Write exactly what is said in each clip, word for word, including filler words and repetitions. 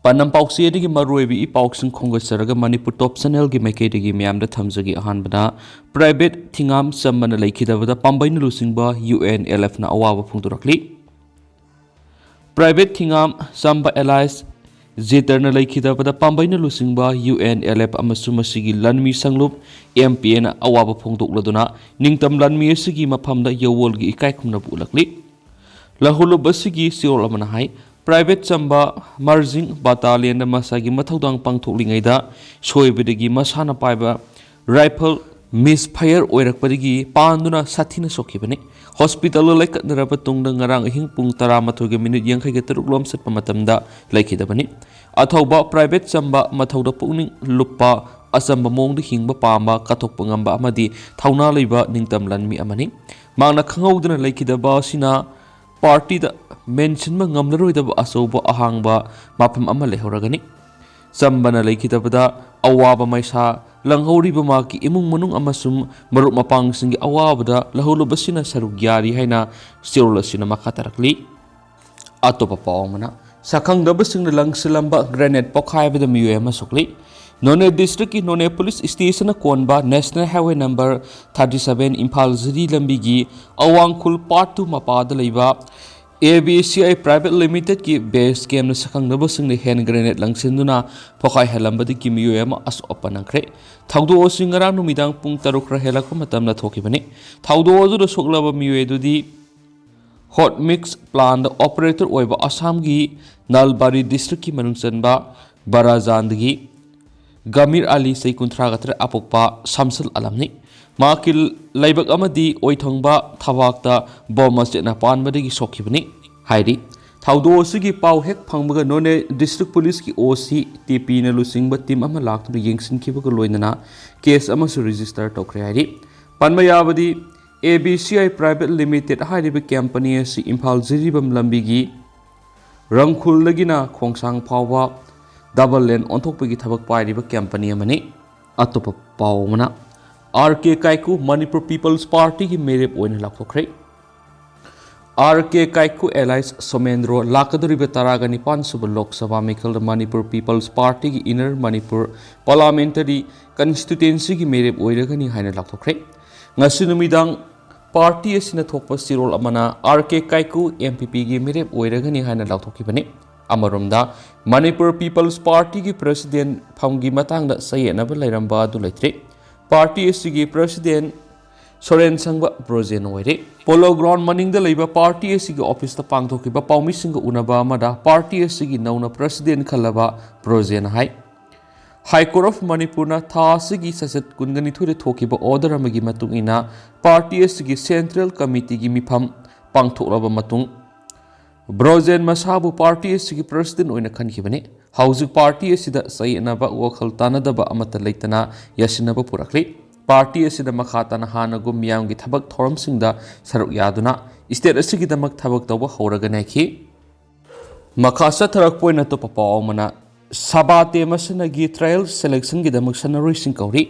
ꯄꯥꯟꯗꯝ ꯄꯥꯎꯆꯦꯗꯒꯤ ꯃꯔꯨꯑꯣꯏꯕ ꯏ ꯄꯥꯎꯁꯤꯡ ꯈꯣꯝꯒꯠꯆꯔꯒ ꯃꯅꯤꯄꯨꯔ ꯇꯣꯞ ꯆꯦꯅꯦꯜꯒꯤ ꯃꯥꯏꯀꯩꯗꯒꯤ ꯃꯌꯥꯝꯗ ꯊꯝꯖꯒꯦ꯫ ꯑꯍꯥꯟꯕꯗ, ꯄ꯭ꯔꯥꯏꯚꯦꯠ ꯊꯤꯉꯥꯝ ꯆꯝꯕꯅ ꯂꯩꯈꯤꯗꯕꯗ ꯄꯥꯝꯕꯩꯅ ꯂꯨꯆꯤꯡꯕ ꯌꯨ ꯑꯦꯟ ꯑꯦꯜ ꯑꯦꯐꯅ ꯑꯋꯥꯕ ꯐꯣꯡꯗꯣꯔꯛꯂꯤ꯫ ꯄ꯭ꯔꯥꯏꯚꯦꯠ ꯊꯤꯉꯥꯝ ꯆꯝꯕ ꯑꯦꯂꯥꯏꯁ ꯖꯦꯇꯔꯅ ꯂꯩꯈꯤꯗꯕꯗ ꯄꯥꯝꯕꯩꯅ ꯂꯨꯆꯤꯡꯕ ꯌꯨ ꯑꯦꯟ ꯑꯦꯜ ꯑꯦꯐ ꯑꯃꯁꯨꯡ ꯃꯁꯤꯒꯤ ꯂꯟꯃꯤ ꯁꯪꯂꯨꯞ ꯑꯦꯝ ꯄꯤ ꯑꯦꯅ ꯑꯋꯥꯕ ꯐꯣꯡꯗꯣꯛꯂꯗꯨꯅ ꯅꯤꯡꯇꯝ ꯂꯟꯃꯤ ꯑꯁꯤꯒꯤ ꯃꯐꯝꯗ ꯌꯧꯋꯣꯜꯒꯤ ꯏꯀꯥꯏ ꯈꯨꯝꯅꯕ ꯎꯠꯂꯛꯂꯤ꯫ ꯂꯧꯍꯧꯂꯨꯞ ꯑꯁꯤꯒꯤ ꯆꯦꯔꯣꯜ ꯑꯃꯅ ꯍꯥꯏ, ꯄ꯭ꯔꯥꯏꯚꯦꯠ ꯆꯝꯕ ꯃꯥꯔꯖꯤꯡ ꯕꯇꯥꯂꯤꯌꯟꯗ ꯃꯁꯥꯒꯤ ꯃꯊꯧꯗꯥꯡ ꯄꯥꯡꯊꯣꯛꯂꯤꯉꯩꯗ ꯁꯣꯏꯕꯗꯒꯤ ꯃꯁꯥꯅ ꯄꯥꯏꯕ ꯔꯥꯏꯐꯜ ꯃꯤꯁ ꯐꯥꯌꯔ ꯑꯣꯏꯔꯛꯄꯗꯒꯤ ꯄꯥꯟꯗꯨꯅ ꯁꯥꯊꯤꯅ ꯁꯣꯛꯈꯤꯕꯅꯤ꯫ ꯍꯣꯁꯄꯤꯇꯥꯜꯗ ꯂꯩꯈꯠꯅꯔꯕ ꯇꯨꯡꯗ ꯉꯔꯥꯡ ꯑꯍꯤꯡ ꯄꯨꯡ ꯇꯔꯥꯃꯥꯊꯣꯏꯒ ꯃꯤꯅꯤꯠ ꯌꯥꯡꯈꯩꯒ ꯇꯔꯨꯛ ꯂꯣꯝ ꯆꯠꯄ ꯃꯇꯝꯗ ꯂꯩꯈꯤꯗꯕꯅꯤ꯫ ꯑꯊꯧꯕ ꯄ꯭ꯔꯥꯏꯚꯦꯠ ꯆꯝꯕ ꯃꯊꯧꯗ ꯄꯨꯛꯅꯤꯡ ꯂꯨꯞꯄ, ꯑꯆꯝꯕ ꯃꯑꯣꯡꯗ ꯍꯤꯡꯕ ꯄꯥꯝꯕ, ꯀꯠꯊꯣꯛꯄ ꯉꯝꯕ ꯑꯃꯗꯤ ꯊꯧꯅꯥ ꯂꯩꯕ ꯅꯤꯡꯇꯝ ꯂꯟꯃꯤ ꯑꯃꯅꯤ꯫ ꯃꯍꯥꯛꯅ ꯈꯪꯍꯧꯗꯅ ꯂꯩꯈꯤꯗꯕ ꯑꯁꯤꯅ ꯄꯥꯔꯇꯤꯗ ꯃꯦꯟꯁꯤꯟꯕ ꯉꯝꯂꯔꯣꯏꯗꯕ ꯑꯆꯧꯕ ꯑꯍꯥꯡꯕ ꯃꯐꯝ ꯑꯃ ꯂꯩꯍꯧꯔꯒꯅꯤ꯫ ꯆꯝꯕꯅ ꯂꯩꯈꯤꯗꯕꯗ ꯑꯋꯥꯕ ꯃꯩꯁꯥ ꯂꯪꯍꯧꯔꯤꯕ ꯃꯍꯥꯛꯀꯤ ꯏꯃꯨꯡ ꯃꯅꯨꯡ ꯑꯃꯁꯨꯡ ꯃꯔꯨꯞ ꯃꯄꯥꯡꯁꯤꯡꯒꯤ ꯑꯋꯥꯕꯗ ꯂꯧꯍꯧꯂꯨꯞ ꯑꯁꯤꯅ ꯁꯔꯨꯛ ꯌꯥꯔꯤ ꯍꯥꯏꯅ ꯆꯦꯔꯣꯜ ꯑꯁꯤꯅ ꯃꯈꯥ ꯇꯥꯔꯛꯂꯤ꯫ ꯑꯇꯣꯞꯄ ꯄꯥꯎ ꯑꯃꯅ, ꯁꯛꯈꯪꯗꯕꯁꯤꯡꯅ ꯂꯪꯁꯤꯜꯂꯝꯕ ꯒ꯭ꯔꯦꯅꯦꯗ ꯄꯣꯈꯥꯏꯕꯗ ꯃꯤꯑꯣꯏ ꯑꯃ ꯁꯣꯛꯂꯤ꯫ ꯅꯣꯅꯦ ꯗꯤꯁꯇ꯭ꯔꯤꯛꯀꯤ ꯅꯣꯅꯦ ꯄꯨꯂꯤꯁ ꯁ꯭ꯇꯦꯁꯟꯅ ꯀꯣꯟꯕ national highway number thirty seven Imphal Jiri ꯂꯝꯕꯤꯒꯤ ꯑꯋꯥꯡꯈꯨꯜ ꯄꯥꯔꯠ ꯇꯨ ꯃꯄꯥꯗ ꯂꯩꯕ A B C I private ꯂꯤꯃꯤꯇꯦꯗꯀꯤ ꯕꯦꯁ ꯀꯦꯝꯅ ꯁꯛꯈꯪꯗꯕꯁꯤꯡꯅ ꯍꯦꯟ ꯒ꯭ꯔꯦꯅꯦꯗ ꯂꯪꯁꯤꯟꯗꯨꯅ ꯄꯣꯈꯥꯏꯍꯜꯂꯝꯕꯗꯒꯤ ꯃꯤꯑꯣꯏ ꯑꯃ ꯑꯁꯣꯛ ꯑꯄꯟ ꯅꯪꯈ꯭ꯔꯦ꯫ ꯊꯧꯗꯣꯛ ꯑꯁꯤ ꯉꯔꯥꯡ ꯅꯨꯃꯤꯗꯥꯡ ꯄꯨꯡ ꯇꯔꯨꯛ ꯈꯔ ꯍꯦꯜꯂꯛꯄ ꯃꯇꯝꯗ ꯊꯣꯛꯈꯤꯕꯅꯤ꯫ ꯊꯧꯗꯣꯛ ꯑꯗꯨꯗ ꯁꯣꯛꯂꯕ ꯃꯤꯑꯣꯏ ꯑꯗꯨꯗꯤ ꯍꯣꯠ ꯃꯤꯛꯁ ꯄ꯭ꯂꯥꯟꯗ ꯑꯣꯄꯔꯦꯇꯔ ꯑꯣꯏꯕ ꯑꯁꯥꯝꯒꯤ ꯅꯜꯕꯥꯔꯤ ꯗꯤꯁꯇ꯭ꯔꯤꯛꯀꯤ ꯃꯅꯨꯡ ꯆꯟꯕ ꯕꯔꯥꯖꯥꯟꯗꯒꯤ ꯒꯃꯤꯔ ꯑꯂꯤ, ꯆꯍꯤ ꯀꯨꯟꯊ꯭ꯔꯥꯒ ꯇꯔꯦꯠ, ꯑꯄꯣꯛꯄ ꯁꯝꯁꯨꯜ ꯑꯂꯝꯅꯤ꯫ ꯃꯍꯥꯛꯀꯤ ꯂꯥꯏꯕꯛ ꯑꯃꯗꯤ ꯑꯣꯏꯊꯪꯕ ꯊꯕꯥꯛꯇ ꯕꯣꯝ ꯃꯆꯦꯠꯅ ꯄꯥꯟꯕꯗꯒꯤ ꯁꯣꯛꯈꯤꯕꯅꯤ ꯍꯥꯏꯔꯤ꯫ ꯊꯧꯗꯣꯛ ꯑꯁꯤꯒꯤ ꯄꯥꯎ ꯍꯦꯛ ꯐꯪꯕꯒ ꯅꯣꯅꯦ ꯗꯤꯁꯇ꯭ꯔꯤꯛ ꯄꯨꯂꯤꯁꯀꯤ ꯑꯣ ꯁꯤ, ꯇꯤ ꯄꯤꯅ ꯂꯨꯆꯤꯡꯕ ꯇꯤꯝ ꯑꯃ ꯂꯥꯛꯇꯨꯅ ꯌꯦꯡꯁꯤꯟꯈꯤꯕꯒ ꯂꯣꯏꯅꯅ ꯀꯦꯁ ꯑꯃꯁꯨ ꯔꯦꯖꯤꯁꯇꯔ ꯇꯧꯈ꯭ꯔꯦ ꯍꯥꯏꯔꯤ꯫ ꯄꯟꯕ ꯌꯥꯕꯗꯤ, ꯑꯦ B C I private limited ꯍꯥꯏꯔꯤꯕ ꯀꯝꯄꯅꯤ ꯑꯁꯤ ꯏꯝꯐꯥꯜ ꯖꯤꯔꯤꯕꯥꯝ ꯂꯝꯕꯤꯒꯤ ꯔꯪꯈꯨꯜꯗꯒꯤꯅ ꯈꯣꯡꯁꯥꯡ ꯐꯥꯎꯕ ꯗꯕꯜ ꯂꯦꯟ ꯑꯣꯟꯊꯣꯛꯄꯒꯤ ꯊꯕꯛ ꯄꯥꯏꯔꯤꯕ ꯀꯝꯄꯅꯤ ꯑꯃꯅꯤ꯫ ꯑꯇꯣꯞꯄ ꯄꯥꯎ ꯑꯃꯅ, ꯑꯥꯔ ꯀꯦ ꯀꯥꯏꯀꯨ ꯃꯅꯤꯄꯨꯔ ꯄꯤꯄꯜꯁ ꯄꯥꯔꯇꯤꯒꯤ ꯃꯤꯔꯦꯞ ꯑꯣꯏꯅ ꯂꯥꯎꯊꯣꯛꯈ꯭ꯔꯦ꯫ ꯑꯥꯔ ꯀꯦ ꯀꯥꯏꯀꯨ alias ꯁꯣꯃꯦꯟꯗ꯭ꯔꯣ ꯂꯥꯛꯀꯗꯧꯔꯤꯕ ꯇꯔꯥꯒ ꯅꯤꯄꯥꯟ ꯁꯨꯕ ꯂꯣꯛ ꯁꯚꯥ ꯃꯤꯈꯜꯗ ꯃꯅꯤꯄꯨꯔ ꯄꯤꯄꯜꯁ ꯄꯥꯔꯇꯤꯒꯤ ꯏꯟꯅꯔ ꯃꯅꯤꯄꯨꯔ ꯄꯥꯔꯂꯥꯃꯦꯟꯇꯔꯤ ꯀꯟꯁꯇꯤꯇ꯭ꯋꯦꯟꯁꯤꯒꯤ ꯃꯤꯔꯦꯞ ꯑꯣꯏꯔꯒꯅꯤ ꯍꯥꯏꯅ ꯂꯥꯎꯊꯣꯛꯈ꯭ꯔꯦ꯫ ꯉꯁꯤ ꯅꯨꯃꯤꯗꯥꯡ ꯄꯥꯔꯇꯤ ꯑꯁꯤꯅ ꯊꯣꯛꯄ ꯆꯦꯔꯣꯜ ꯑꯃꯅ ꯑꯥꯔ ꯀꯦ ꯀꯥꯏꯀꯨ ꯑꯦꯝ ꯄꯤ ꯄꯤꯒꯤ ꯃꯤꯔꯦꯞ ꯑꯣꯏꯔꯒꯅꯤ ꯍꯥꯏꯅ ꯂꯥꯎꯊꯣꯛꯈꯤꯕꯅꯤ꯫ ꯑꯃꯔꯣꯝꯗ, ꯃꯅꯤꯄꯨꯔ ꯄꯤꯄꯜꯁ ꯄꯥꯔꯇꯤꯒꯤ ꯄ꯭ꯔꯦꯁꯤꯗꯦꯟ ꯐꯝꯒꯤ ꯃꯇꯥꯡꯗ ꯆꯌꯦꯠꯅꯕ ꯂꯩꯔꯝꯕ ꯑꯗꯨ ꯂꯩꯇ꯭ꯔꯦ꯫ ꯄꯥꯔꯇꯤ ꯑꯁꯤꯒꯤ ꯄ꯭ꯔꯦꯁꯤꯗꯦꯟ ꯁꯣꯔꯦꯟ ꯁꯪꯕ ꯕ꯭ꯔꯣꯖꯦꯟ ꯑꯣꯏꯔꯦ꯫ ꯄꯣꯂꯣ ꯒ꯭ꯔꯥꯎꯟ ꯃꯅꯤꯡꯗ ꯂꯩꯕ ꯄꯥꯔꯇꯤ ꯑꯁꯤꯒꯤ ꯑꯣꯐꯤꯁꯇ ꯄꯥꯡꯊꯣꯛꯈꯤꯕ ꯄꯥꯎꯃꯤꯁꯤꯡꯒ ꯎꯅꯕ ꯑꯃꯗ ꯄꯥꯔꯇꯤ ꯑꯁꯤꯒꯤ ꯅꯧꯅ ꯄ꯭ꯔꯦꯁꯤꯗꯦꯟ ꯈꯜꯂꯕ ꯕ꯭ꯔꯣꯖꯦꯟ ꯍꯥꯏ꯫ ꯍꯥꯏ ꯀꯣꯔꯠ ꯑꯣꯐ ꯃꯅꯤꯄꯨꯔꯅ ꯊꯥ ꯑꯁꯤꯒꯤ ꯆꯩꯆꯠ ꯀꯨꯟꯒ ꯅꯤꯊꯣꯏꯗ ꯊꯣꯛꯈꯤꯕ ꯑꯣꯔꯗꯔ ꯑꯃꯒꯤ ꯃꯇꯨꯡ ꯏꯟꯅ ꯄꯥꯔꯇꯤ ꯑꯁꯤꯒꯤ ꯁꯦꯟꯇ꯭ꯔꯦꯜ ꯀꯃꯤꯇꯤꯒꯤ ꯃꯤꯐꯝ ꯄꯥꯡꯊꯣꯛꯂꯕ ꯃꯇꯨꯡ, ꯕ꯭ꯔꯣꯖꯦꯟ ꯃꯁꯥꯕꯨ ꯄꯥꯔꯇꯤ ꯑꯁꯤꯒꯤ ꯄ꯭ꯔꯦꯁꯤꯗꯦꯟ ꯑꯣꯏꯅ ꯈꯟꯈꯤꯕꯅꯤ꯫ ꯍꯧꯖꯤꯛ ꯄꯥꯔꯇꯤ ꯑꯁꯤꯗ ꯆꯌꯦꯠꯅꯕ, ꯋꯥꯈꯜ ꯇꯥꯅꯗꯕ ꯑꯃꯠꯇ ꯂꯩꯇꯅ ꯌꯥꯁꯤꯟꯅꯕ ꯄꯨꯔꯛꯂꯤ꯫ ꯄꯥꯔꯇꯤ ꯑꯁꯤꯗ ꯃꯈꯥ ꯇꯥꯅ ꯍꯥꯟꯅꯒꯨꯝ ꯃꯤꯌꯥꯝꯒꯤ ꯊꯕꯛ ꯊꯧꯔꯝꯁꯤꯡꯗ ꯁꯔꯨꯛ ꯌꯥꯗꯨꯅ ꯏꯁꯇꯦꯠ ꯑꯁꯤꯒꯤꯗꯃꯛ ꯊꯕꯛ ꯇꯧꯕ ꯍꯧꯔꯒꯅꯤ ꯍꯥꯏꯈꯤ꯫ ꯃꯈꯥ ꯆꯠꯊꯔꯛꯄ ꯑꯣꯏꯅ ꯑꯇꯣꯞꯄ ꯄꯥꯎ ꯑꯃꯅ, ꯁꯕꯥꯇꯦ ꯃꯁꯥꯟꯅꯒꯤ trial selectionꯒꯤꯗꯃꯛ ꯁꯥꯟꯅꯔꯣꯏꯁꯤꯡ ꯀꯧꯔꯤ꯫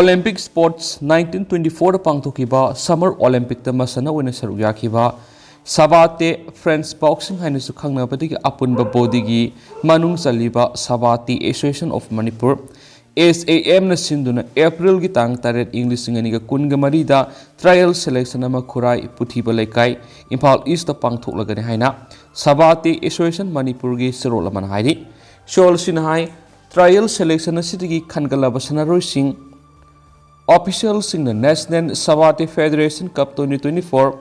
Olympic Sports nineteen twenty fourꯗ ꯄꯥꯡꯊꯣꯛꯈꯤꯕ Summer Olympicꯇ ꯃꯁꯥꯟꯅ ꯑꯣꯏꯅ ꯁꯔꯨꯛ ꯌꯥꯈꯤꯕ ꯁꯕꯥꯇꯦ, French boxing ꯍꯥꯏꯅꯁꯨ ꯈꯪꯅꯕꯗꯒꯤ ꯑꯄꯨꯟꯕ ꯕꯣꯗꯤꯒꯤ ꯃꯅꯨꯡ ꯆꯜꯂꯤꯕ Sabate Association of Manipur, S A M ꯅ ꯁꯤꯟꯗꯨꯅ ꯑꯦꯄ꯭ꯔꯤꯜꯒꯤ ꯇꯥꯡ ꯇꯔꯦꯠ, ꯏꯪ ꯂꯤꯁꯤꯡ ꯑꯅꯤꯒ ꯀꯨꯟꯒ ꯃꯔꯤꯗ trial selection ꯑꯃ ꯈꯨꯔꯥꯏ ꯄꯨꯊꯤꯕ ꯂꯩꯀꯥꯏ, ꯏꯝꯐꯥꯜ ꯏꯁꯇ ꯄꯥꯡꯊꯣꯛꯂꯒꯅꯤ ꯍꯥꯏꯅ ꯁꯕꯥꯇꯦ Association ꯃꯅꯤꯄꯨꯔꯒꯤ ꯆꯦꯔꯣꯜ ꯑꯃꯅ ꯍꯥꯏꯔꯤ꯫ ꯆꯦꯔꯣꯜ ꯑꯁꯤꯅ ꯍꯥꯏ, trial selection ꯑꯁꯤꯗꯒꯤ ꯈꯟꯒꯠꯂꯕ ꯁꯥꯟꯅꯔꯣꯏꯁꯤꯡ, officialꯁꯤꯡꯅ National Sabate Federation Cup twenty twenty four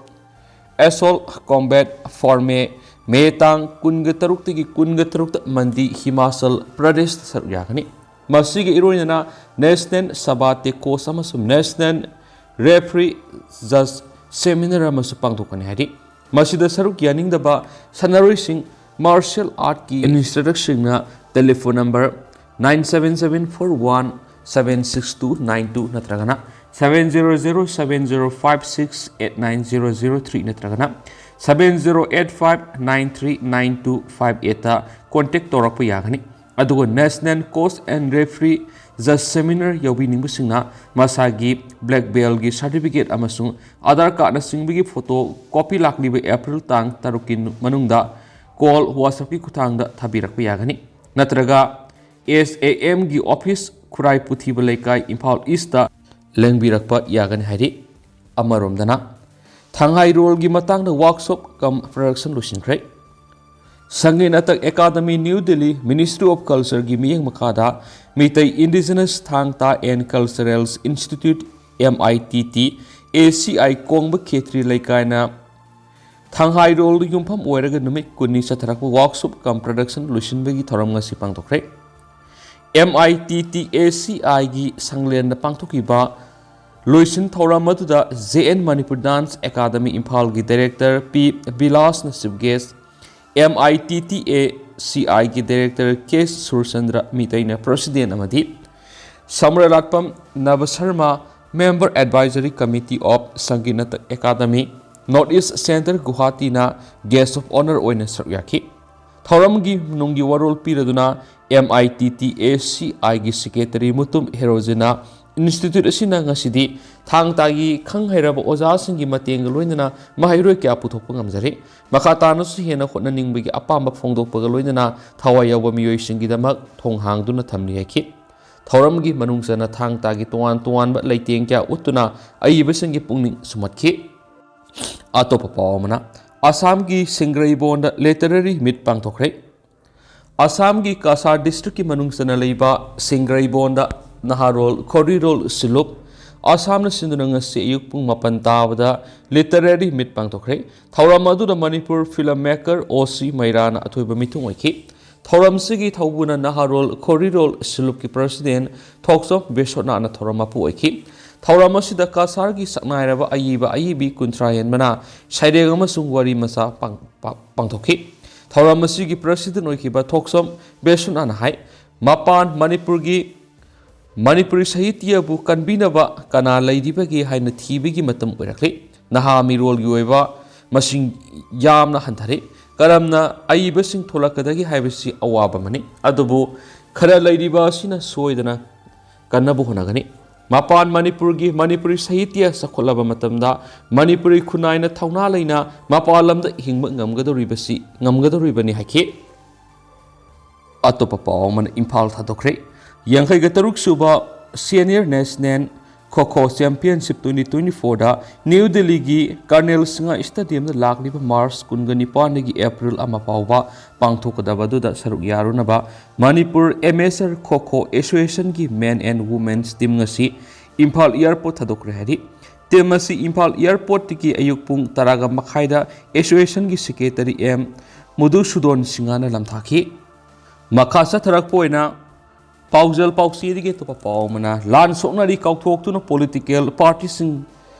Assault Combat Forme, ꯃꯦ ꯇꯥꯡ ꯀꯨꯟꯒ ꯇꯔꯨꯛꯇꯒꯤ ꯀꯨꯟꯒ ꯇꯔꯨꯛꯇ ꯃꯟꯗꯤ, ꯍꯤꯃꯥꯆꯜ ꯄ꯭ꯔꯗꯦꯁꯇ ꯁꯔꯨꯛ ꯌꯥꯒꯅꯤ꯫ ꯃꯁꯤꯒ ꯏꯔꯣꯏꯅꯅ National Sabate Coach ꯑꯃꯁꯨꯡ National Referee Judge Seminar ꯑꯃꯁꯨ ꯄꯥꯡꯊꯣꯛꯀꯅꯤ ꯍꯥꯏꯔꯤ꯫ ꯃꯁꯤꯗ ꯁꯔꯨꯛ ꯌꯥꯅꯤꯡꯗꯕ ꯁꯥꯟꯅꯔꯣꯏꯁꯤꯡ, martial artꯀꯤ instructorꯁꯤꯡꯅ telephone number nine seven seven four one seven six two nine two ꯅꯠꯇ꯭ꯔꯒꯅ seven zero zero seven zero five six eight nine zero zero three ꯅꯠꯇ꯭ꯔꯒꯅ seven zero eight five nine three nine two five eightꯇ contact ꯇꯧꯔꯛꯄ ꯌꯥꯒꯅꯤ꯫ ꯑꯗꯨꯒ National Coach and Referee Judge Seminar ꯌꯥꯎꯕꯤꯅꯤꯡꯕꯁꯤꯡꯅ ꯃꯁꯥꯒꯤ black beltꯒꯤ certificate ꯑꯃꯁꯨꯡ Aadhaar ꯀꯥꯔꯗꯅꯆꯤꯡꯕꯒꯤ photo copy ꯂꯥꯛꯂꯤꯕ April ꯇꯥꯡ ꯇꯔꯨꯛꯀꯤ ꯃꯅꯨꯡꯗ call, WhatsAppꯀꯤ ꯈꯨꯠꯊꯥꯡꯗ ꯊꯥꯕꯤꯔꯛꯄ ꯌꯥꯒꯅꯤ꯫ ꯅꯠꯇ꯭ꯔꯒ SAMꯒꯤ office, ꯈꯨꯔꯥꯏ ꯄꯨꯊꯤꯕ ꯂꯩꯀꯥꯏ, ꯏꯝꯐꯥꯜ Eastꯇ ꯂꯦꯡꯕꯤꯔꯛꯄ ꯌꯥꯒꯅꯤ ꯍꯥꯏꯔꯤ꯫ ꯑꯃꯔꯣꯝꯗꯅ, ꯊꯥꯡꯍꯥꯏꯔꯣꯜꯒꯤ ꯃꯇꯥꯡꯗ workshop cum production ꯂꯣꯏꯁꯤꯟꯈ꯭ꯔꯦ꯫ ꯁꯪꯒꯩ Natak academy, new Delhi, Ministry of Cultureꯒꯤ ꯃꯤꯠꯌꯦꯡ ꯃꯈꯥꯗ Meitei Indigenous Thang Ta and Cultural Institute, MITTACI, ꯀꯣꯡꯕ ꯈꯦꯇ꯭ꯔꯤ ꯂꯩꯀꯥꯏꯅ ꯊꯥꯡꯍꯥꯏꯔꯣꯜꯗ ꯌꯨꯝꯐꯝ ꯑꯣꯏꯔꯒ ꯅꯨꯃꯤꯠ ꯀꯨꯟꯅꯤ ꯆꯠꯊꯔꯛꯄ workshop cum production ꯂꯣꯏꯁꯤꯟꯕꯒꯤ ꯊꯧꯔꯝ ꯉꯁꯤ ꯄꯥꯡꯊꯣꯛꯈ꯭ꯔꯦ꯫ MITTACIꯒꯤ ꯁꯪꯂꯦꯟꯗ ꯄꯥꯡꯊꯣꯛꯈꯤꯕ ꯂꯣꯏꯁꯤꯟ ꯊꯧꯔꯝ ꯑꯗꯨꯗ JN Manipur Dance Academy ꯏꯝꯐꯥꯜꯒꯤ director P ꯕꯤꯂꯥꯁꯅ chief guest, MITTACIꯒꯤ director K Surchandra ꯃꯤꯇꯩꯅ president ꯑꯃꯗꯤ ꯁꯝꯔꯂꯥꯠꯄꯝ ꯅꯕ Sharma, member advisory committee of Sangeet Natak academy, North East Center ꯒꯨꯋꯥꯍꯥꯇꯤꯅ guest of honour ꯑꯣꯏꯅ ꯁꯔꯨꯛ ꯌꯥꯈꯤ꯫ ꯊꯧꯔꯝꯒꯤ ꯅꯨꯡꯒꯤ ꯋꯥꯔꯣꯜ ꯄꯤꯔꯗꯨꯅ MITTACIꯒꯤ secretary ꯃꯨꯇꯨꯝ ꯍꯦꯔꯣꯖꯤꯅ institute ꯑꯁꯤꯅ ꯉꯁꯤꯗꯤ ꯊꯥꯡ ꯇꯥꯒꯤ ꯈꯪ ꯍꯩꯔꯕ ꯑꯣꯖꯥꯁꯤꯡꯒꯤ ꯃꯇꯦꯡꯒ ꯂꯣꯏꯅꯅ ꯃꯍꯩꯔꯣꯏ ꯀꯌꯥ ꯄꯨꯊꯣꯛꯄ ꯉꯝꯖꯔꯦ꯫ ꯃꯈꯥ ꯇꯥꯅꯁꯨ ꯍꯦꯟꯅ ꯍꯣꯠꯅꯅꯤꯡꯕꯒꯤ ꯑꯄꯥꯝꯕ ꯐꯣꯡꯗꯣꯛꯄꯒ ꯂꯣꯏꯅꯅ ꯊꯋꯥꯏ ꯌꯥꯎꯕ ꯃꯤꯑꯣꯏꯁꯤꯡꯒꯤꯗꯃꯛ ꯊꯣꯡ ꯍꯥꯡꯗꯨꯅ ꯊꯝꯂꯤ ꯍꯥꯏꯈꯤ꯫ ꯊꯧꯔꯝꯒꯤ ꯃꯅꯨꯡ ꯆꯟꯅ ꯊꯥꯡ ꯇꯥꯒꯤ ꯇꯣꯉꯥꯟ ꯇꯣꯉꯥꯟꯕ ꯂꯩꯇꯦꯡ ꯀꯌꯥ ꯎꯠꯇꯨꯅ ꯑꯏꯕꯁꯤꯡꯒꯤ ꯄꯨꯛꯅꯤꯡ ꯁꯨꯝꯍꯠꯈꯤ꯫ ꯑꯇꯣꯞꯄ ꯄꯥꯎ ꯑꯃꯅ, ꯑꯁꯥꯝꯒꯤ ꯁꯤꯡꯒ꯭ꯔꯩꯕꯣꯟꯗ literary meet ꯄꯥꯡꯊꯣꯛꯈ꯭ꯔꯦ꯫ ꯑꯁꯥꯝꯒꯤ ꯀꯁꯥꯔ districtꯀꯤ ꯃꯅꯨꯡ ꯆꯟꯅ ꯂꯩꯕ ꯁꯤꯡꯒ꯭ꯔꯩꯕꯣꯟꯗ ꯅꯍꯥꯔꯣꯜ ꯈꯣꯔꯤꯔꯣꯜ ꯁꯤꯂꯨꯞ ꯑꯁꯥꯝꯅ ꯁꯤꯟꯗꯨꯅ ꯉꯁꯤ ꯑꯌꯨꯛ ꯄꯨꯡ ꯃꯥꯄꯟ ꯇꯥꯕꯗ literary meet ꯄꯥꯡꯊꯣꯛꯈ꯭ꯔꯦ꯫ ꯊꯧꯔꯝ ꯑꯗꯨꯗ Manipur film maker O C ꯃꯩꯔꯥꯅ ꯑꯊꯣꯏꯕ ꯃꯤꯊꯨꯡ ꯑꯣꯏꯈꯤ꯫ ꯊꯧꯔꯝꯁꯤꯒꯤ ꯊꯧꯕꯨꯅ ꯅꯍꯥꯔꯣꯜ ꯈꯣꯔꯤꯔꯣꯜ ꯁꯤꯂꯨꯞꯀꯤ president ꯊꯣꯛꯆꯣꯝ ꯕꯤꯁ꯭ꯋꯅꯥꯊꯅ ꯊꯧꯔꯝ ꯃꯄꯨ ꯑꯣꯏꯈꯤ꯫ ꯊꯧꯔꯝ ꯑꯁꯤꯗ ꯀꯁꯥꯔꯒꯤ ꯁꯛꯅꯥꯏꯔꯕ ꯑꯏꯕ ꯑꯏꯕꯤ ꯀꯨꯟꯊ꯭ꯔꯥ ꯍꯦꯟꯕꯅ ꯁꯩꯔꯦꯡ ꯑꯃꯁꯨꯡ ꯋꯥꯔꯤ ꯃꯆꯥ ꯄꯥꯡ-, ꯄꯥ-, ꯄꯥꯡꯊꯣꯛꯈꯤ꯫ ꯊꯧꯔꯝ ꯑꯁꯤꯒꯤ president ꯑꯣꯏꯈꯤꯕ ꯊꯣꯛꯆꯣꯝ ꯕꯤꯁ꯭ꯋꯅꯥꯊꯅ ꯍꯥꯏ, ꯃꯄꯥꯟ ꯃꯅꯤꯄꯨꯔꯒꯤ, ꯃꯅꯤꯄꯨꯔꯤ ꯁꯥꯍꯤꯇ꯭ꯌꯕꯨ ꯀꯟꯕꯤꯅꯕ ꯀꯅꯥ ꯂꯩꯔꯤꯕꯒꯦ ꯍꯥꯏꯅ ꯊꯤꯕꯒꯤ ꯃꯇꯝ ꯑꯣꯏꯔꯛꯂꯤ꯫ ꯅꯍꯥ ꯃꯤꯔꯣꯜꯒꯤ ꯑꯣꯏꯕ ꯃꯁꯤꯡ ꯌꯥꯝꯅ ꯍꯟꯊꯔꯦ꯫ ꯀꯔꯝꯅ ꯑꯏꯕꯁꯤꯡ ꯊꯣꯛꯂꯛꯀꯗꯒꯦ ꯍꯥꯏꯕꯁꯤ ꯑꯋꯥꯕ ꯑꯃꯅꯤ꯫ ꯑꯗꯨꯕꯨ ꯈꯔ ꯂꯩꯔꯤꯕ ꯑꯁꯤꯅ ꯁꯣꯏꯗꯅ ꯀꯟꯅꯕ ꯍꯣꯠꯅꯒꯅꯤ꯫ ꯃꯄꯥꯟ ꯃꯅꯤꯄꯨꯔꯒꯤ ꯃꯅꯤꯄꯨꯔꯤ ꯁꯥꯍꯤꯇ꯭ꯌ ꯆꯥꯎꯈꯠꯂꯕ ꯃꯇꯝꯗ ꯃꯅꯤꯄꯨꯔꯤ ꯈꯨꯟꯅꯥꯏꯅ ꯊꯧꯅꯥ ꯂꯩꯅ ꯃꯄꯥꯟ ꯂꯝꯗ ꯍꯤꯡꯕ ꯉꯝꯒꯗꯧꯔꯤꯕꯁꯤ, ꯉꯝꯒꯗꯧꯔꯤꯕꯅꯤ ꯍꯥꯏꯈꯤ꯫ ꯑꯇꯣꯞꯄ ꯄꯥꯎ ꯑꯃꯅ ꯏꯝꯐꯥꯜ ꯊꯥꯗꯣꯛꯈ꯭ꯔꯦ꯫ ꯌꯥꯡꯈꯩꯒ ꯇꯔꯨꯛ ꯁꯨꯕ Senior National Kho Kho Championship twenty twenty-fourꯗ ꯅ꯭ꯌꯨ ꯗꯤꯜꯂꯤꯒꯤ ꯀꯔꯅꯦꯜ ꯁꯤꯡꯍ ꯁ꯭ꯇꯦꯗꯤꯌꯝꯗ ꯂꯥꯛꯂꯤꯕ ꯃꯥꯔꯆ ꯀꯨꯟꯒ ꯅꯤꯄꯥꯟꯗꯒꯤ ꯑꯦꯄ꯭ꯔꯤꯜ ꯑꯃ ꯐꯥꯎꯕ ꯄꯥꯡꯊꯣꯛꯀꯗꯕ ꯑꯗꯨꯗ ꯁꯔꯨꯛ ꯌꯥꯔꯨꯅꯕ Manipur Amateur Kho Kho Associationꯒꯤ Men and Women's Team ꯉꯁꯤ ꯏꯝꯐꯥꯜ Airport ꯊꯥꯗꯣꯛꯈ꯭ꯔꯦ ꯍꯥꯏꯔꯤ꯫ Team ꯑꯁꯤ ꯏꯝꯐꯥꯜ Airportꯇꯒꯤ ꯑꯌꯨꯛ ꯄꯨꯡ ꯇꯔꯥꯒ ꯃꯈꯥꯏꯗ Associationꯒꯤ Secretary M ꯃꯨꯗꯨꯁꯨꯗꯣꯟ ꯁꯤꯡꯍꯅ ꯂꯝꯊꯥꯈꯤ꯫ ꯃꯈꯥ ꯆꯠꯊꯔꯛꯄ ꯑꯣꯏꯅ ꯄꯥꯎꯖꯦꯜ ꯄꯥꯎꯆꯦꯗꯒꯤ ꯑꯇꯣꯞꯄ ꯄꯥꯎ ꯑꯃꯅ, ꯂꯥꯟ ꯁꯣꯛꯅꯔꯤ ꯀꯥꯎꯊꯣꯛꯇꯨꯅ political partyꯁꯤꯡ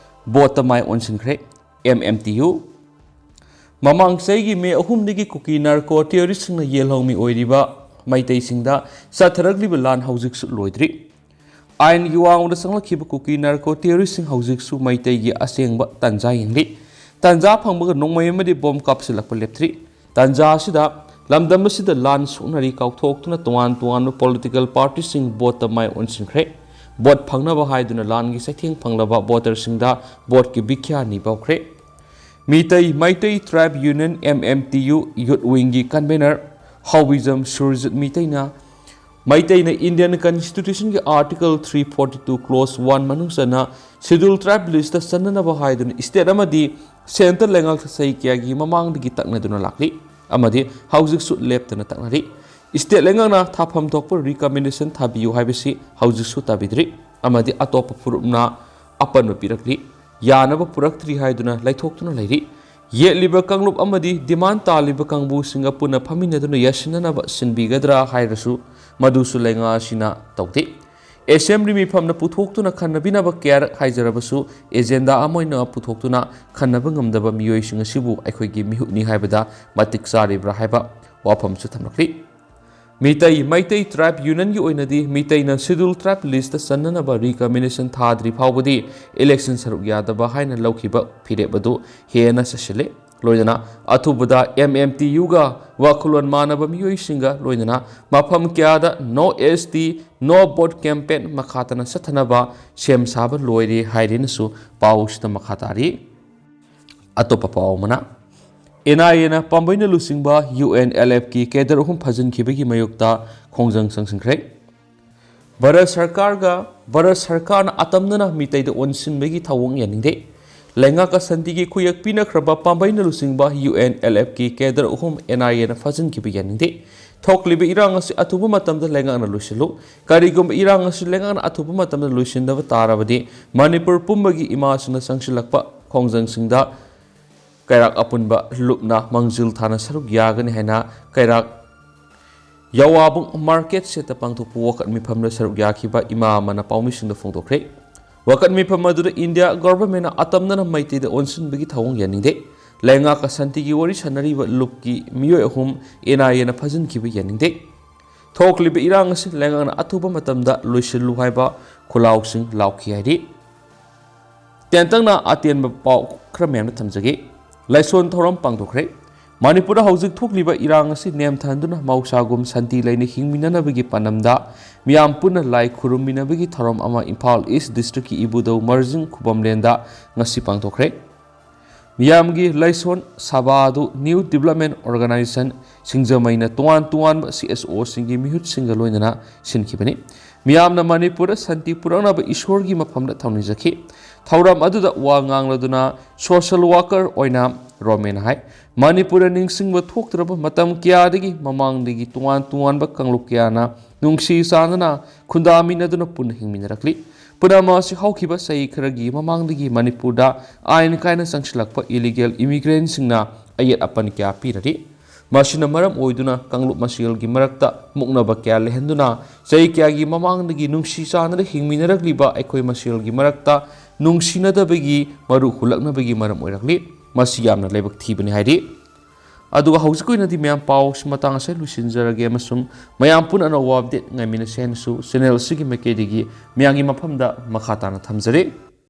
voteꯇ ꯃꯥꯏ ꯑꯣꯟꯁꯤꯟꯈ꯭ꯔꯦ꯫ M M T U꯫ ꯃꯃꯥꯡ ꯆꯍꯤꯒꯤ ꯃꯦ ꯑꯍꯨꯝꯗꯒꯤ ꯀꯨꯀꯤ narco terroristꯁꯤꯡꯅ ꯌꯦꯜꯍꯧꯃꯤ ꯑꯣꯏꯔꯤꯕ ꯃꯩꯇꯩꯁꯤꯡꯗ ꯆꯠꯊꯔꯛꯂꯤꯕ ꯂꯥꯟ ꯍꯧꯖꯤꯛꯁꯨ ꯂꯣꯏꯗ꯭ꯔꯤ꯫ ꯑꯥꯏꯟꯒꯤ ꯋꯥꯡꯃꯗ ꯆꯪꯂꯛꯈꯤꯕ ꯀꯨꯀꯤ narco terroristꯁꯤꯡ ꯍꯧꯖꯤꯛꯁꯨ ꯃꯩꯇꯩꯒꯤ ꯑꯁꯦꯡꯕ ꯇꯥꯟꯖꯥ ꯌꯦꯡꯂꯤ꯫ ꯇꯥꯟꯖꯥ ꯐꯪꯕꯒ ꯅꯣꯡꯃꯩ ꯑꯃꯗꯤ bomb ꯀꯥꯞꯁꯤꯜꯂꯛꯄ ꯂꯦꯞꯇ꯭ꯔꯤ꯫ ꯇꯥꯟꯖꯥ ꯑꯁꯤꯗ ꯂꯝꯗꯝ ꯑꯁꯤꯗ ꯂꯥꯟ ꯁꯣꯛꯅꯔꯤ ꯀꯥꯎꯊꯣꯛꯇꯨꯅ ꯇꯣꯉꯥꯟ ꯇꯣꯉꯥꯟꯕ political partyꯁꯤꯡ voteꯇ ꯃꯥꯏ ꯑꯣꯟꯁꯤꯟꯈ꯭ꯔꯦ꯫ Vote ꯐꯪꯅꯕ ꯍꯥꯏꯗꯨꯅ ꯂꯥꯟꯒꯤ ꯆꯩꯊꯦꯡ ꯐꯪꯂꯕ voterꯁꯤꯡꯗ voteꯀꯤ ꯚꯤꯈ꯭ꯌꯥ ꯅꯤꯕꯧꯈ꯭ꯔꯦ꯫ Meitei, Meitei Tribe Union, M M T U, Youth Wingꯒꯤ convener ꯍꯥꯎꯕꯤꯖꯝ Surjit ꯃꯤꯇꯩꯅ, ꯃꯩꯇꯩꯅ Indian Constitutionꯒꯤ Article three forty two Clause one ꯃꯅꯨꯡ ꯆꯟꯅ Scheduled Tribe listꯇ ꯆꯟꯅꯅꯕ ꯍꯥꯏꯗꯨꯅ state ꯑꯃꯗꯤ centre ꯂꯩꯉꯥꯛꯇ ꯆꯍꯤ ꯀꯌꯥꯒꯤ ꯃꯃꯥꯡꯗꯒꯤ ꯇꯛꯅꯗꯨꯅ ꯂꯥꯛꯂꯤ ꯑꯃꯗꯤ ꯍꯧꯖꯤꯛꯁꯨ ꯂꯦꯞꯇꯅ ꯇꯛꯅꯔꯤ꯫ State ꯂꯩꯉꯥꯛꯅ ꯊꯥꯐꯝ ꯊꯣꯛꯄ recommendation ꯊꯥꯕꯤꯌꯨ ꯍꯥꯏꯕꯁꯤ ꯍꯧꯖꯤꯛꯁꯨ ꯇꯥꯕꯤꯗ꯭ꯔꯤ ꯑꯃꯗꯤ ꯑꯇꯣꯞꯄ ꯐꯨꯔꯨꯞꯅ ꯑꯄꯟꯕ ꯄꯤꯔꯛꯂꯤ꯫ ꯌꯥꯅꯕ ꯄꯨꯔꯛꯇ꯭ꯔꯤ ꯍꯥꯏꯗꯨꯅ ꯂꯩꯊꯣꯛꯇꯨꯅ ꯂꯩꯔꯤ꯫ ꯌꯦꯠꯂꯤꯕ ꯀꯥꯡꯂꯨꯞ ꯑꯃꯗꯤ demand ꯇꯥꯜꯂꯤꯕ ꯀꯥꯡꯕꯨꯁꯤꯡꯒ ꯄꯨꯟꯅ ꯐꯝꯃꯤꯟꯅꯗꯨꯅ ꯌꯥꯁꯤꯟꯅꯅꯕ ꯁꯤꯟꯕꯤꯒꯗ꯭ꯔꯥ ꯍꯥꯏꯔꯁꯨ ꯃꯗꯨꯁꯨ ꯂꯩꯉꯥꯛ ꯑꯁꯤꯅ ꯇꯧꯗꯦ꯫ Assembly ꯃꯤꯐꯝꯅ ꯄꯨꯊꯣꯛꯇꯨꯅ ꯈꯟꯅꯕꯤꯅꯕ ꯀꯌꯥꯔꯛ ꯍꯥꯏꯖꯔꯕꯁꯨ agenda ꯑꯃ ꯑꯣꯏꯅ ꯄꯨꯊꯣꯛꯇꯨꯅ ꯈꯟꯅꯕ ꯉꯝꯗꯕ ꯃꯤꯑꯣꯏꯁꯤꯡ ꯑꯁꯤꯕꯨ ꯑꯩꯈꯣꯏꯒꯤ ꯃꯤꯍꯨꯠꯅꯤ ꯍꯥꯏꯕꯗ ꯃꯇꯤꯛ ꯆꯥꯔꯤꯕ꯭ꯔꯥ ꯍꯥꯏꯕ ꯋꯥꯐꯝꯁꯨ ꯊꯝꯂꯛꯂꯤ꯫ ꯃꯤꯇꯩ, Meitei Tribe Unionꯒꯤ ꯑꯣꯏꯅꯗꯤ ꯃꯤꯇꯩꯅ Scheduled Tribe listꯇ ꯆꯟꯅꯅꯕ recommendation ꯊꯥꯗ꯭ꯔꯤ ꯐꯥꯎꯕꯗꯤ election ꯁꯔꯨꯛ ꯌꯥꯗꯕ ꯍꯥꯏꯅ ꯂꯧꯈꯤꯕ ꯐꯤꯔꯦꯞ ꯑꯗꯨ ꯍꯦꯟꯅ ꯆꯠꯁꯤꯜꯂꯦ꯫ ꯂꯣꯏꯅꯅ ꯑꯊꯨꯕꯗ ꯑꯦꯝ ꯑꯦꯝ ꯇꯤ ꯌꯨꯒ ꯋꯥꯈꯜꯂꯣꯟ ꯃꯥꯟꯅꯕ ꯃꯤꯑꯣꯏꯁꯤꯡꯒ ꯂꯣꯏꯅꯅ ꯃꯐꯝ ꯀꯌꯥꯗ "No S T, No Vote" campaign ꯃꯈꯥ ꯇꯥꯅ ꯆꯠꯊꯅꯕ ꯁꯦꯝ ꯁꯥꯕ ꯂꯣꯏꯔꯦ ꯍꯥꯏꯔꯦꯅꯁꯨ ꯄꯥꯎꯁꯤꯗ ꯃꯈꯥ ꯇꯥꯔꯤ꯫ ꯑꯇꯣꯞꯄ ꯄꯥꯎ ꯑꯃꯅ, ꯑꯦꯟ ꯑꯥꯏ ꯑꯦꯅ ꯄꯥꯝꯕꯩꯅ ꯂꯨꯆꯤꯡꯕ ꯌꯨ ꯑꯦꯟ ꯑꯦꯜ ꯑꯦꯐꯀꯤ cadre ꯑꯍꯨꯝ ꯐꯥꯖꯤꯟꯈꯤꯕꯒꯤ ꯃꯥꯌꯣꯛꯇ ꯈꯣꯡꯖꯪ ꯆꯪꯁꯤꯟꯈ꯭ꯔꯦ꯫ ꯚꯥꯔꯠ ꯁꯔꯀꯥꯔꯒ, ꯚꯥꯔꯠ ꯁꯔꯀꯥꯔꯅ ꯑꯇꯝꯅꯅ ꯃꯤꯇꯩꯗ ꯑꯣꯟꯁꯤꯟꯕꯒꯤ ꯊꯧꯑꯣꯡ ꯌꯥꯅꯤꯡꯗꯦ꯫ ꯂꯩꯉꯥꯛꯀ ꯁꯥꯟꯇꯤꯒꯤ ꯈꯨꯌꯦꯛ ꯄꯤꯅꯈ꯭ꯔꯕ ꯄꯥꯝꯕꯩꯅ ꯂꯨꯆꯤꯡꯕ ꯌꯨ ꯑꯦꯟ ꯑꯦꯜ ꯑꯦꯐꯀꯤ cadre ꯑꯍꯨꯝ ꯑꯦꯟ ꯑꯥꯏ ꯑꯦꯅ ꯐꯥꯖꯤꯟꯈꯤꯕ ꯌꯥꯅꯤꯡꯗꯦ꯫ ꯊꯣꯛꯂꯤꯕ ꯏꯔꯥꯡ ꯑꯁꯤ ꯑꯊꯨꯕ ꯃꯇꯝꯗ ꯂꯩꯉꯥꯛꯅ ꯂꯣꯏꯁꯤꯜꯂꯨ꯫ ꯀꯔꯤꯒꯨꯝꯕ ꯏꯔꯥꯡ ꯑꯁꯤ ꯂꯩꯉꯥꯛꯅ ꯑꯊꯨꯕ ꯃꯇꯝꯗ ꯂꯣꯏꯁꯤꯟꯗꯕ ꯇꯥꯔꯕꯗꯤ ꯃꯅꯤꯄꯨꯔ ꯄꯨꯝꯕꯒꯤ ꯏꯃꯥꯁꯤꯡꯅ ꯆꯪꯁꯤꯜꯂꯛꯄ ꯈꯣꯡꯖꯪꯁꯤꯡꯗ ꯀꯩꯔꯥꯛ ꯑꯄꯨꯟꯕ ꯂꯨꯞꯅ ꯃꯥꯡꯖꯤꯜ ꯊꯥꯅ ꯁꯔꯨꯛ ꯌꯥꯒꯅꯤ ꯍꯥꯏꯅ ꯀꯩꯔꯥꯛ ꯌꯥꯋꯥꯕꯨꯡ ꯃꯥꯔꯀꯦꯠ ꯁꯦꯠꯇ ꯄꯥꯡꯊꯣꯛꯄ ꯋꯥꯀꯠ ꯃꯤꯐꯝꯗ ꯁꯔꯨꯛ ꯌꯥꯈꯤꯕ ꯏꯃꯥ ꯑꯃꯅ ꯄꯥꯎꯃꯤꯁꯤꯡꯗ ꯐꯣꯡꯗꯣꯛꯈ꯭ꯔꯦ꯫ ꯋꯥꯀꯠ ꯃꯤꯐꯝ ꯑꯗꯨꯗ ꯏꯟꯗꯤꯌꯥ ꯒꯣꯚꯔꯟꯃꯦꯟꯠꯅ ꯑꯇꯝꯅꯅ ꯃꯩꯇꯩꯗ ꯑꯣꯟꯁꯤꯟꯕꯒꯤ ꯊꯧꯑꯣꯡ ꯌꯥꯅꯤꯡꯗꯦ꯫ ꯂꯩꯉꯥꯛꯀ ꯁꯥꯟꯇꯤꯒꯤ ꯋꯥꯔꯤ ꯁꯥꯟꯅꯔꯤꯕ ꯂꯨꯞꯀꯤ ꯃꯤꯑꯣꯏ ꯑꯍꯨꯝ ꯑꯦꯟ ꯑꯥꯏ ꯑꯦꯅ ꯐꯥꯖꯤꯟꯈꯤꯕ ꯌꯥꯅꯤꯡꯗꯦ꯫ ꯊꯣꯛꯂꯤꯕ ꯏꯔꯥꯡ ꯑꯁꯤ ꯂꯩꯉꯥꯛꯅ ꯑꯊꯨꯕ ꯃꯇꯝꯗ ꯂꯣꯏꯁꯤꯜꯂꯨ ꯍꯥꯏꯕ ꯈꯨꯜꯂꯥꯎꯁꯤꯡ ꯂꯥꯎꯈꯤ ꯍꯥꯏꯔꯤ꯫ ꯇꯦꯟꯇꯛꯅ ꯑꯇꯦꯟꯕ ꯄꯥꯎ ꯈꯔ ꯃꯌꯥꯝꯗ ꯊꯝꯖꯒꯦ꯫ ꯂꯥꯏꯁꯣꯟ ꯊꯧꯔꯝ ꯄꯥꯡꯊꯣꯛꯈ꯭ꯔꯦ꯫ ꯃꯅꯤꯄꯨꯔꯗ ꯍꯧꯖꯤꯛ ꯊꯣꯛꯂꯤꯕ ꯏꯔꯥꯡ ꯑꯁꯤ ꯅꯦꯝꯊꯍꯟꯗꯨꯅ ꯃꯍꯧꯁꯥꯒꯨꯝ ꯁꯥꯟꯇꯤ ꯂꯩꯅ ꯍꯤꯡꯃꯤꯟꯅꯅꯕꯒꯤ ꯄꯥꯟꯗꯝꯗ ꯃꯤꯌꯥꯝ ꯄꯨꯟꯅ ꯂꯥꯏ ꯈꯨꯔꯨꯝꯃꯤꯟꯅꯕꯒꯤ ꯊꯧꯔꯝ ꯑꯃ ꯏꯝꯐꯥꯜ ꯏꯁ ꯗꯤꯁꯇ꯭ꯔꯤꯛꯀꯤ ꯏꯕꯨꯙꯧ ꯃꯔꯖꯤꯡ ꯈꯨꯕꯝꯂꯦꯟꯗ ꯉꯁꯤ ꯄꯥꯡꯊꯣꯛꯈ꯭ꯔꯦ꯫ ꯃꯤꯌꯥꯝꯒꯤ ꯂꯥꯏꯁꯣꯟ ꯁꯚꯥ ꯑꯗꯨ ꯅ꯭ꯌꯨ ꯗꯤꯕꯂꯞꯃꯦꯟ ꯑꯣꯔꯒꯅꯥꯏꯖꯦꯁꯟ ꯁꯤꯡꯖꯃꯩꯅ ꯇꯣꯉꯥꯟ ꯇꯣꯉꯥꯟꯕ ꯁꯤ ꯑꯦꯁ ꯑꯣꯁꯤꯡꯒꯤ ꯃꯤꯍꯨꯠꯁꯤꯡꯒ ꯂꯣꯏꯅꯅ ꯁꯤꯟꯈꯤꯕꯅꯤ꯫ ꯃꯤꯌꯥꯝꯅ ꯃꯅꯤꯄꯨꯔꯗ ꯁꯥꯟꯇꯤ ꯄꯨꯔꯛꯅꯕ ꯏꯁꯣꯔꯒꯤ ꯃꯐꯝꯗ ꯊꯧꯅꯤꯖꯈꯤ꯫ ꯊꯧꯔꯝ ꯑꯗꯨꯗ ꯋꯥ ꯉꯥꯡꯂꯗꯨꯅ ꯁꯣꯁꯤꯌꯦꯜ ꯋꯥꯀꯔ ꯑꯣꯏꯅ ꯔꯣꯃꯦꯟ ꯍꯥꯏ, ꯃꯅꯤꯄꯨꯔꯗ ꯅꯤꯡꯁꯤꯡꯕ ꯊꯣꯛꯇ꯭ꯔꯕ ꯃꯇꯝ ꯀꯌꯥꯗꯒꯤ ꯃꯃꯥꯡꯗꯒꯤ ꯇꯣꯉꯥꯟ ꯇꯣꯉꯥꯟꯕ ꯀꯥꯡꯂꯨꯞ ꯀꯌꯥꯅ ꯅꯨꯡꯁꯤ ꯆꯥꯟꯅꯅ ꯈꯨꯟꯗꯥꯃꯤꯟꯅꯗꯨꯅ ꯄꯨꯟꯅ ꯍꯤꯡꯃꯤꯟꯅꯔꯛꯂꯤ꯫ ꯄꯨꯝꯅꯃꯛ ꯑꯁꯤ ꯍꯧꯈꯤꯕ ꯆꯍꯤ ꯈꯔꯒꯤ ꯃꯃꯥꯡꯗꯒꯤ ꯃꯅꯤꯄꯨꯔꯗ ꯑꯥꯏꯟ ꯀꯥꯏꯅ ꯆꯪꯁꯤꯜꯂꯛꯄ ꯏꯂꯤꯒꯦꯜ ꯏꯃꯤꯒ꯭ꯔꯦꯟꯁꯤꯡꯅ ꯑꯌꯦꯠ ꯑꯄꯟ ꯀꯌꯥ ꯄꯤꯔꯔꯤ꯫ ꯃꯁꯤꯅ ꯃꯔꯝ ꯑꯣꯏꯗꯨꯅ ꯀꯥꯡꯂꯨꯞ ꯃꯁꯦꯜꯒꯤ ꯃꯔꯛꯇ ꯃꯨꯛꯅꯕ ꯀꯌꯥ ꯂꯩꯍꯟꯗꯨꯅ ꯆꯍꯤ ꯀꯌꯥꯒꯤ ꯃꯃꯥꯡꯗꯒꯤ ꯅꯨꯡꯁꯤ ꯆꯥꯟꯅꯅ ꯍꯤꯡꯃꯤꯟꯅꯔꯛꯂꯤꯕ ꯑꯩꯈꯣꯏ ꯃꯁꯦꯜꯒꯤ ꯃꯔꯛꯇ ꯅꯨꯡꯁꯤꯅꯗꯕꯒꯤ ꯃꯔꯨ ꯍꯨꯜꯂꯛꯅꯕꯒꯤ ꯃꯔꯝ ꯑꯣꯏꯔꯛꯂꯤ꯫ ꯃꯁꯤ ꯌꯥꯝꯅ ꯂꯥꯏꯕꯛ ꯊꯤꯕꯅꯤ ꯍꯥꯏꯔꯤ꯫ ꯑꯗꯨꯒ ꯍꯧꯖꯤꯛꯀꯤ ꯑꯣꯏꯅꯗꯤ ꯃꯌꯥꯝ ꯄꯥꯎꯁꯤ ꯃꯇꯥꯡ ꯑꯁꯤꯗ ꯂꯣꯏꯁꯤꯟꯖꯔꯒꯦ ꯑꯃꯁꯨꯡ ꯃꯌꯥꯝ ꯄꯨꯟꯅ ꯑꯅꯧꯕ ꯑꯞꯗꯦꯠ ꯉꯥꯏꯃꯤꯟꯅꯁꯦ ꯍꯥꯏꯅꯁꯨ ꯆꯦꯅꯦꯜ ꯑꯁꯤꯒꯤ ꯃꯥꯏꯀꯩꯗꯒꯤ ꯃꯌꯥꯝꯒꯤ ꯃꯐꯝꯗ ꯃꯈꯥ ꯇꯥꯅ ꯊꯝꯖꯔꯤ꯫